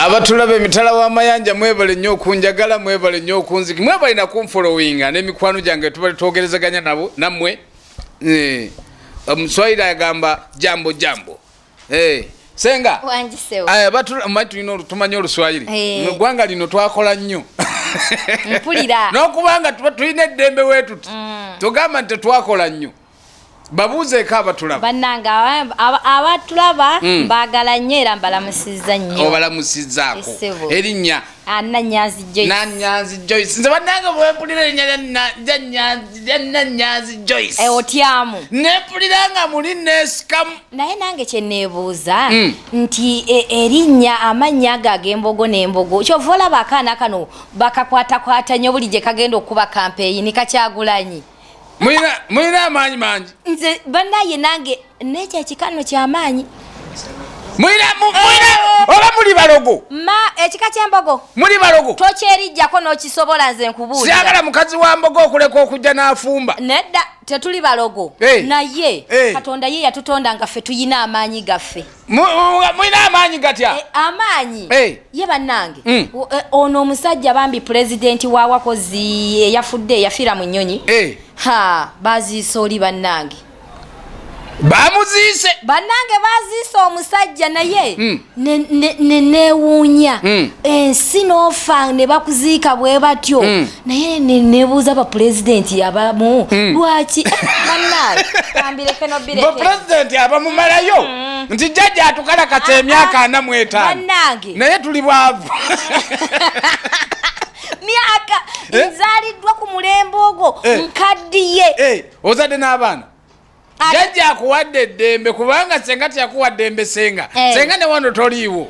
Abatulaba emitala w'amayanja, mwebale nnyo okunjagala, mwebale nnyo okunziki, mwebale nakunfolowinga n'emikwano gyange tubale twogerezaganya nabo nammwe. Omuswayiri agamba jambo jambo. Senga manyi tulina tumanyi oluswayiri. Mu ggwanga lino twakola nnyo. Mpulira. N'okubanga tuba tulina eddembe weetuti, tugamba nti tetwakola nnyo. Babuuzeeko abatulaba. Bannange abatulaba, mbaagala nnyo era mbalamusizza nnyo. Obalamusizzaako. Essebo. Erinnya? Nanyanzi Joyce. Nanyanzi Joyce. Nze bannange bwempulira erinnya lya Nanyanzi Joyce, Otyamu. Nempulira nga muli neesikamu. Naye nange kyeneebuuza nti erinnya, amannya ago ag'embogo n'embogo, kyova olaba akaana kano bakakwatakwata nnyo buli gye kagenda okuba kampeyini kakyagulanyi. Mulina amaanyi mangi. Nze bannaye nange nekyo ekikano kyamaanyi. Oba muli balogo? Ma ekika ky'embogo. Muli balogo. Tokyerijjako n'okisobola, nze nkubuulira. Siyagala mukazi wa mbogo okuleka okujja n'afumba. Nedda, tetuli balogo. Naye Katonda ye yatutonda nga ffe tuyina amaanyi gaffe. Mulina amaanyi gatya? Amaanyi ye bannange. Ono omusajja bambi pulezidenti wa wakozi eyafudde, eyafiira mu nnyonyi, ha, baziise oli bannange. Bamuziise? Bannange, baziise omusajja naye ne neewuunya ensi n'ofa ne bakuziika bwe batyo. Naye nebuuza bapulezidenti abamu lwaki. Bannange, kambireke nobireke. Bapulezidenti abamumalayo nti jjajja atukalakata emyaka 45. Bannange. Naye tuli bwavu. Myaka nzaaliddwa ku mulembe ogwo. Nkaddiye. Ozadde n'abaana. Jjajja akuwadde eddembe, kubanga senga teyakuwa ddembe, senga senga ne wano toliiwo.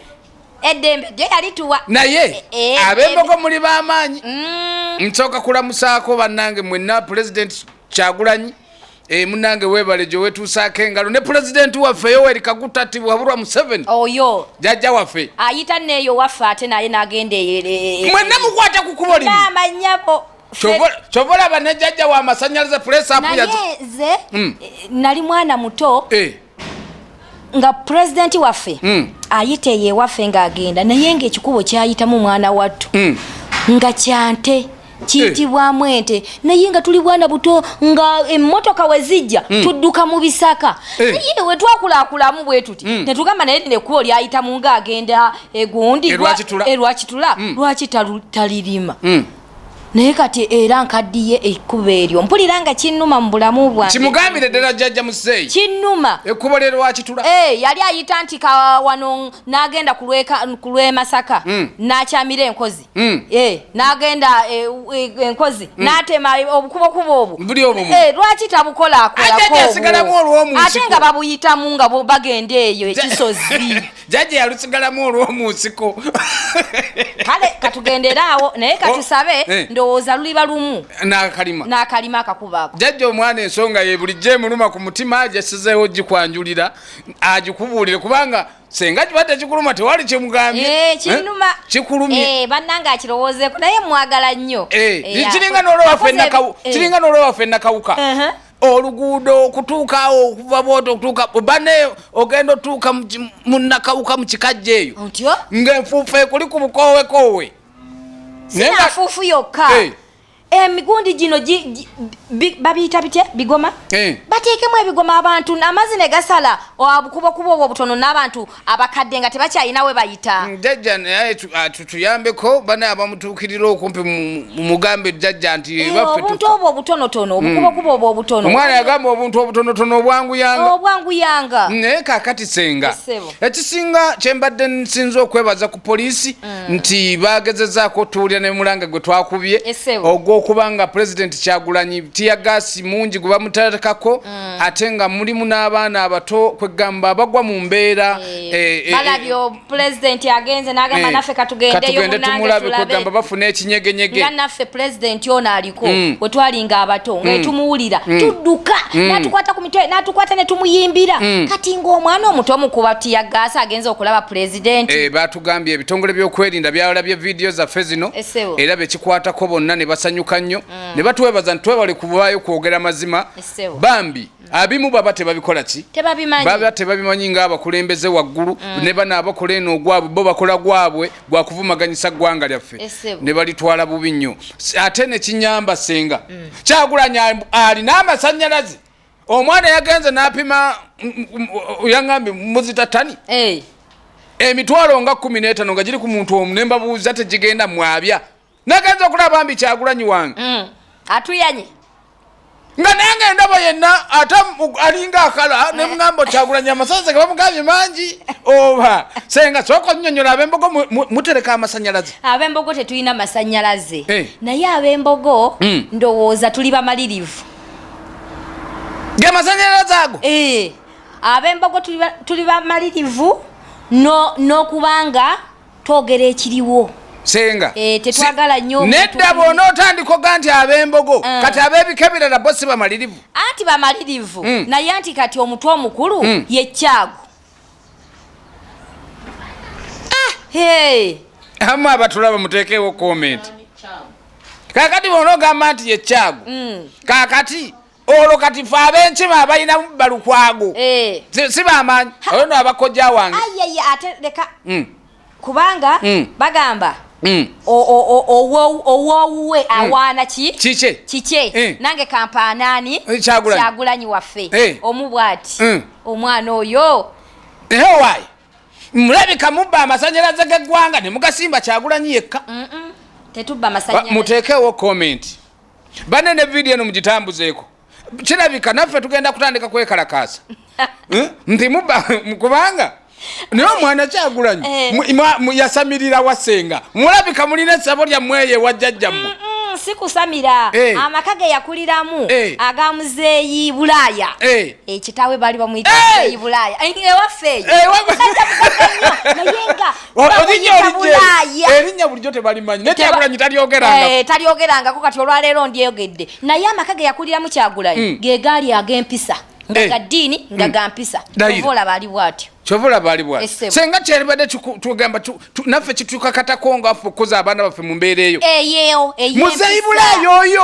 Eddembe lyo yalituwa. Naye ab'embogo muli b'amaanyi. Nsooka kulamusaako bannange mwenna. Pulezidenti Kyagulanyi, munange weebale gye wetuusaako engalo ne pulezidenti waffe Yoweri Kaguta Tibuhaburwa Museveni. Oyo. Jjajja waffe. Ayita neeyo waffe ate naye n'agenda eyo Mwenna mukwata ku kubo limu. Amanyabo. Kyova olaba ne jjajja wa masanyalaze pulesapu. Naye nze nali mwana muto nga pulezidenti waffe ayita eyo ewaffe ng'agenda, naye ng'ekikubo kyayitamu, mwana wattu, nga kyante kiyitibwamu ente, naye nga tuli bwana buto nga emmotoka we zijja tudduka mu bisaka. Naye we twakulakulamu bwe tuti netugamba, naye lino ekkubo lyayitamu ng'agenda egundi E Lwakitula. Erwakitula, lwaki talirima? Naye kati era nkaddiye, ekkubo eryo mpulira nga kinnuma mu bulamu bwange. Kimugambire ddala jjajja museeyi. Kinnuma. Ekkubo lye Lwakitula. Yali ayita nti ka wano n'agenda ku lw'e Masaka n'akyamira enkozi. N'agenda enkozi n'atema obukubokubo obwo. Buli obwo Lwaki tabukola akolako? Jjajja asigalamu obwo? olw'omu Ate nsiko. nga babuyitamu nga bagenda eyo ekisozi. Jjajja yalusigalamu olw'omu nsiko. Kale katugendere awo, naye katusabe. Ndowooza luliba lumu n'akalima. N'akalima akakubaako. Jjajja omwana ensonga ye bulijjo emuluma ku mutima, gyasizeewo gikwanjulira agikubuulire, kubanga senga kibadde kikuluma tewali kyemugambye. Kinnuma. Eh? Kikulumye. Bannange, akirowoozeeko, naye mwagala nnyo. Kiringa n'olwewaffe kiringa n'olwewaffe Nakawuka. Oluguudo okutuuka awo, okuva bwoti okutuuka bane, ogenda otuuka mu Nakawuka mu kikajja eyo Otyo. ng'enfuufu ekuli ku bukoowekoowe. Naye Sinanfuufu yokka. Emigundi gino babiyita bitya, bigoma? Bateekemu ebigoma, abantu amazzi ne gasala obukubokubo obwo obutono, n'abantu abakadde nga tebakyalina we bayita. Jjajja naye tutuyambeko bana abamutuukirira okumpi, mugambe jjajja nti baffe Obuntu obwo obutonotono, obukubokubo obwo obutono. Omwana yagamba obuntu obutonotono obwanguyanga. Obwanguyanga. Naye kakati senga, Essebo. ekisinga kyembadde nsinza okwebaza ku poliisi nti bagezezaako otuwulira ne mulanga gwe twakubye Essebo. ogw'okuba nga Pulezidenti Kyagulanyi tear gas mungi gwe bamuteekako, ate nga mulimu n'abaana abato, kwegamba bagwa mu mbeera. Balabye pulezidenti agenze n'agamba, naffe katugendeyo. Katugende munnange tumulabe. Tulabe. Kwegamba bafuna ekinyegenyege. Nga naffe pulezidenti ono aliko, bwe twalinga abato nga etumuwulira tudduka, n'atukwata ku mitwe, n'atukwata ne tumuyimbira. Kati ng'omwana omuto mukuba tear gas agenze okulaba pulezidenti. Batugambye ebitongole by'okwerinda byalabye vidiyo zaffe zino Essebo. era bekikwatako bonna ne basanyuka. Basanyuka nnyo ne batwebaza nti twebale kubaayo kwogera mazima. Essebo. Bambi abimu baba tebabikola ki, Tebabimanyi. baba tebabimanyi ng'abakulembeze waggulu ne bano abakola eno ogwabwe, bo bakola gwabwe gwakuvumaganyisa ggwanga lyaffe Essebo. ne balitwala bubi nnyo. Ate nekinyamba, senga Kyagulanyi alina amasanyalaze. Omwana yagenze n'apima, yaŋambye muzita tani 15,000 nga nga giri ku muntu omu, ne mbabuuza tegigenda mwabya. Nagenza okulaba mbi Kyagulanyi wange Atuyanye. Nga nange ndaba yenna ate alinga akala, nemugamba, "Kyagulanyi amasanyalaze ge bamugambye mangi oba?" Senga, sooka onyonyola, ab'embogo mutereka amasanyalaze? Ab'embogo tetulina masanyalaze. Naye ab'embogo ndowooza tuli bamalirivu. Ge masanyalaze ago? Eh, ab'embogo tuli bamalirivu n'okubanga twogera ekiriwo. Senga, Tetwagala nnyo omuntu nedda, bw'ona otandika oga nti ab'embogo, kati ab'ebika ebirala bo si bamalirivu? Anti bamalirivu, naye anti kati omutwe omukulu ye Kyagu. Hey. Amu abatulaba muteekewo comment. Kakati bwona ogamba nti ye Kyagu, kakati olwo kati fe ab'enkima abalinamu balukwago si bamaanyi? Oyo no abakojja wange. Ayaya, ate leka, kubanga bagamba owowuwe awaana ki? Kike. Kike. Nange kampaanaani. Kyagulanyi. Kyagulanyi waffe omu bw'ati, omwana oyo. Ehe, owaayi, mulabika mubba amasanyalaze g'eggwanga ne mugasimba Kyagulanyi yekka. Tetubba masanyalaze. Muteekewo comment, banene, vidiyo eno mugitambuzeeko. Kirabika naffe tugenda kutandika kwekalakaasa. Eh? Nti mubba kubanga naye omwana Kyagulanyi yasamirira wasenga. Mulabika mulina essabo lyammwe eyo ewa jjajjammwe. Si kusamira. Amaka ge yakuliramu aga muzeeyi Bulaaya. Ekitaawe baali bamuyita muzeeyi Bulaaya. Ewaffe eyo. Musajja mugagga nnyo, naye nga Erinnya bamuyita olijje. Bulaaya. Erinnya bulijjo tebalimanyi, naye Kyagulanyi talyogeranga. Talyogerangako. Kati olwaleero ndyogedde, naye amaka ge yakuliramu Kyagulanyi ge gaali ag'empisa, nga ga ddiini, nga ga mpisa. Dayira. Ova olaba ali bw'atyo. Kyova olaba ali bwati. Essebo. Senga kyeribadde tugamba naffe kitukakatako nga ffe okukuza abaana baffe mu mbeera eyo. Eyo ey'empisa. Muzeeyi Bulaaya oyo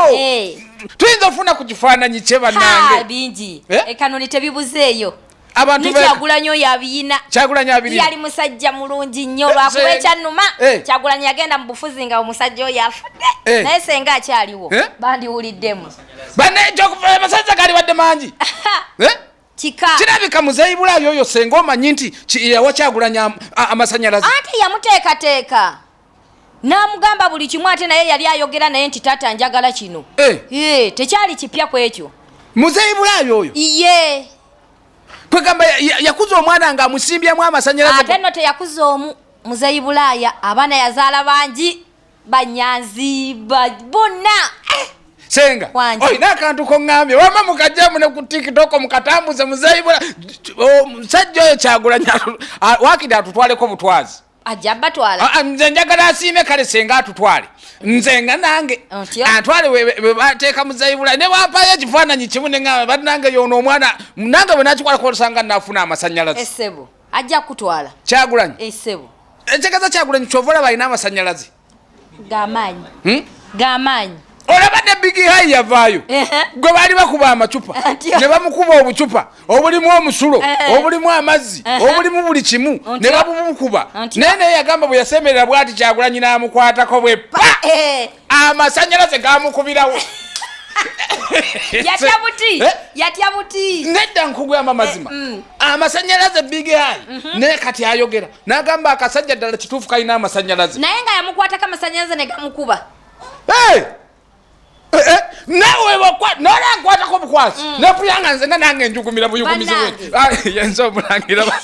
tuyinza ofuna ku kifaananyi kye, Ha, bannange? bingi. Eh? Ekanoni tebibuzeeyo. Abantu Ne Kyagulanyi oyo abiyina. Kyagulanyi abirina. Yali musajja mulungi nnyo, lwakuba ekyannuma, Kyagulanyi yagenda mu bufuzi nga omusajja oyo afudde. Naye senga akyaliwo, bandiwuliddemu. Amasanyalaze gali badde mangi. Eh? Kika. Kirabika muzeeyi Bulaaya oyo, senga, omanyi nti yawa Kyagulanyi amasanyalaze. Ate yamuteekateeka n'amugamba buli kimu, ate naye yali ayogera naye nti, "Taata, njagala kino." Tekyali kipya ku ekyo. Muzeeyi Bulaaya oyo? Iye. Kwegamba yakuza omwana nga amusimbyemu amasanyalaze. Ate nno teyakuza omu muzeeyi Bulaaya, abaana yazaala bangi, banyanzi bonna. Senga, Wangi. olina akantu koŋŋambye, wama mukajjamu ne ku TikTok mukatambuze. Muzeeyi Bula, omusajja oyo Kyagulanyi waakiri atutwaleko butwazi. Ajja batwala. Ah, ah, nze njagala asiime. Kale senga atutwale, nze nga nange Otyo? antwale we bateeka muzeeyi Bulaaya, ne wampayo ekifaananyi kimu neŋŋamba, bannange, yono omwana nange bwe nakikwalako olusanga naafuna amasanyalaze. Essebo, ajja kutwala. Kyagulanyi? Essebo. Ekitegeeza Kyagulanyi kyova olaba alina amasanyalaze. Gamaanyi. Hmm? Gamaanyi. Olaba ne Big Eye yavaayo, gwe baali bakuba amacupa, ne bamukuba obucupa obulimu omusulo, obulimu amazzi, obulimu buli kimu, ne babumukuba. Naye naye yagamba bwe yasemerera bwati Kyagulanyi n'amukwatako bwe pa, amasanyalaze gamukubirawo. Yatya buti. Eh? Yatya buti. Nedda, nkugamba mazima, amasanyalaze Big Eye naye kati ayogera n'agamba akasajja ddala kituufu kalina amasanyalaze. Naye nga yamukwatako amasanyalaze ne gamukuba. Hey! Eh, eh, nawe nola nkwatako obukwasi nepuyanga nze nga nange njugumira buyugumizi. Bannange. Yenze omulangira basa.